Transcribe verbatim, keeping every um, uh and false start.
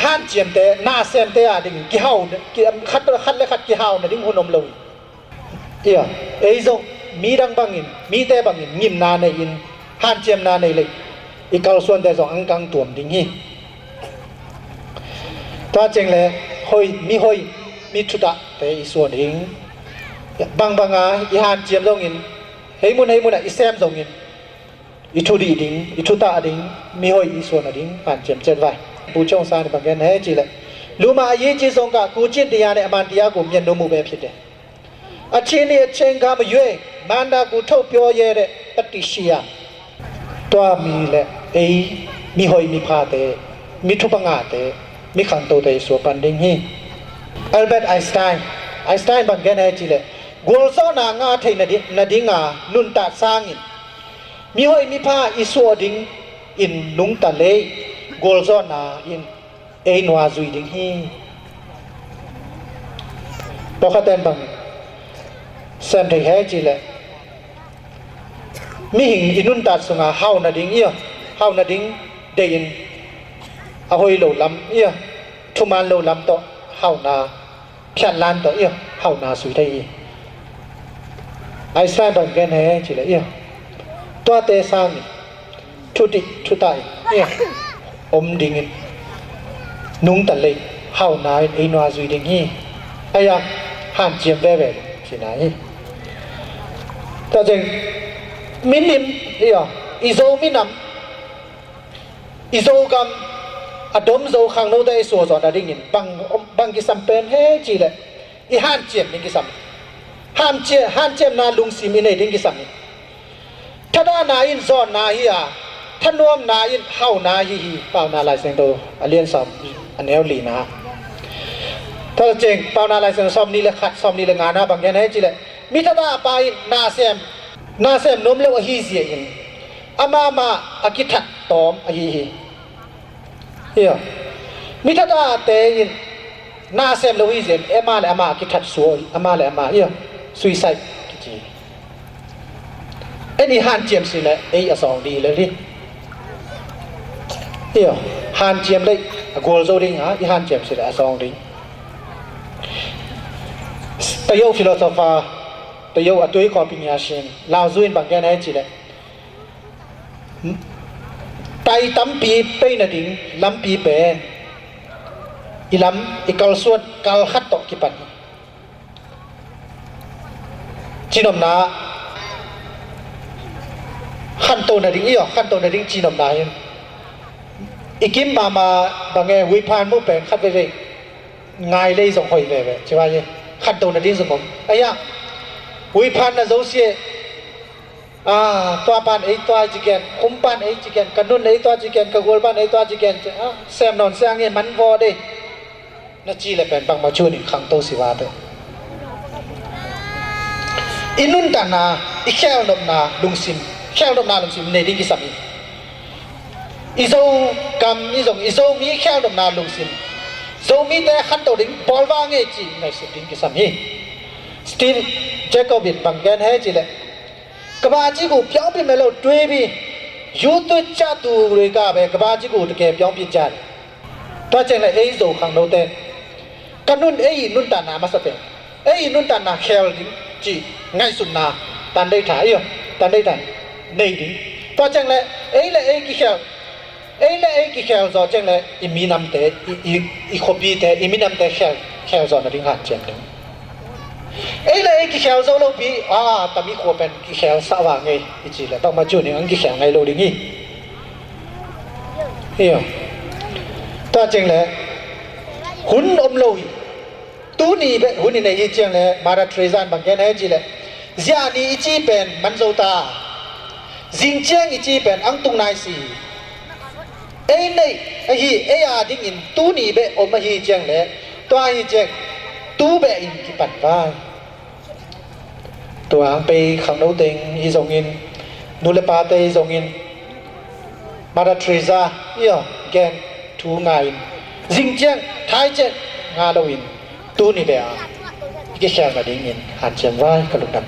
Hanciamte, nasemte a ding kihau, ki, khat, khat le khat kihau nading hun om lo hi. Ia, ei zong midang bangin, mite bangin ngimna nei in, hanciamna nei lei, i kalsuante zong angkang tuam ding hi. Tua ciang le hoi, mi hoi, mi thutahte i suan ding. Bangbanga i hanciam zongin, hei mun hei munah i sem zongin, i thudih ding, i thutah ding, mi hoi i suan a ding hanciam ciat vai. Pu Ciong San bang gen hei ci le, လူမအရေးကြီးဆုံးက ကိုယ်ကျင့်တရားနဲ့ အမှန်တရားကို မျက်နှာမူပဲ ဖြစ်တယ်။ အချင်းနဲ့ အချင်းက မရွေး မန္တကို ထုတ်ပြောရဲတဲ့ ပတ္တိရှိယ Tua mi le ei, mi hoi mi phate, mi thupha ngate, mi khantote i suak pan ding hi. Albert Einstein, Einstein bang gen hei ci le, gualzawhna ngah thei nading, nadinga nuntat sangin mi hoi mi pha i suak ding in nungta lei, gualzawhna in ei nua zui ding hi. Pawlkhatten bang sem thei hei ci le, mihing i nuntat sunga hau nading ia, hau nading deihin a hoi lo lam ia, thuman lo lam tawh hauhna, phiatlan tawh ia, hauhna sui thei hi. Einstein bang gen hei ci le ia, tuate sangin thudih thutah in ia, om dingin nungta lei, hauhna in ei nua zui ding hi. Aia, hanciam veve cina hi. Tua ciang minim ia, i Zo minam, i Zogam a dom Zo khangnote i suak zawh nadingin bang, bang kisam pen hei ci le, i hanciam ding kisam. Hanciam, hanciamna lungsim i nei ding kisam hi. Thadahna in zawnna hi a, thanuamna in hauhna hi hi. Pauna Lai Siangtho a lian sawm, a neu lina. Tua ciang Pauna Lai Siangtho sawm nih le khat, sawm nih le ngana bang gen hei ci le, mi thadah pa in nasem, nasem nuam lo ahi zia in amah mah a kithat tawm ahi hi. Ia, mi thadahte in nasem lo hi zia in amah le amah a kithat suak hi, amah le amah ia, suicide kici. En i hanciam si le ei a zawng ding le li. Ia, hanciam lei a gualzo ding a, i hanciam si le a zawng ding. Tayo philosopher, Tayo a tui kawpi ngia sin, Lao Tzu in bang gen hei ci le, tai tampi pei nading lampi pen i lam, i kalsuan kal khat tawh kipan hi. Cinopna khanto nading ia, khanto nading cinopna hi. I kim mahmah bang e, huiphan muh pen khat veivei ngai lei zong hoih veve ci vai hi. Khanto nading zong om. Aia, huiphan na zo si e. Ah, tua pan ei tua ci gen, khum pan ei ci gen, ka nun ei tua ci gen, ka gual pan ei tua ci gen, ci, ah, sem nawn siang e, man vaw dei. Na ci le pen bangmah cu ning khangto si vate. I nuntakna, i khelnopna lungsim, khelnopna lungsim nei ding kisam hi. I Zogam i zong, i Zomi khelnopna lungsim, Zomite khanto ding bawl vang e ci ngaihsut ding kisam hi. Steve Jobs in bang gen hei ci le, ကမ္ဘာကြီးကို ပြောင်းပစ်မယ်လို့ တွေးပြီး ရိုးသွတ်ကြသူတွေကပဲ ကမ္ဘာကြီးကို တကယ်ပြောင်းပစ်ကြတယ်။ Tua ciang le ei Zo khangnote, ka nun, ei nuntakna masa pen, ei nuntakna khel ding ci ngaihsutna tan dei tha ia, tan dei tha nei ding. Tua ciang le ei le ei kikhel, ei le ei kikhel zawh ciang le i minamte, i, i, i khuapite, i minamte khel, khel zawh nading hanciam ding. Ei le ei kikhel zo lopi a, tami khua pen kikhel sah vang e i ci le bangmah cu ning ang kikhel ngai lo ding hi. Ia, tua ciang le hun om lo hi. Tuni beh hun i nei hi ciang le Mother Teresa in bang gen hei ci le, ziahni i ci pen man zo ta, zing ciang i ci pen ang tung nai si hi. Ei neih ahi, ei a dingin tuni beh om ahi ciang le, tua ahi ciang tu beh in kipan vai. Tua hang pei khangno teng hi zongin, nu le pate hi zongin, Mother Teresa ia gen thu ngai in, zing ciang thai ciang nga loin tuni beh a i kikhel nadingin hanciam vai ka lungdam.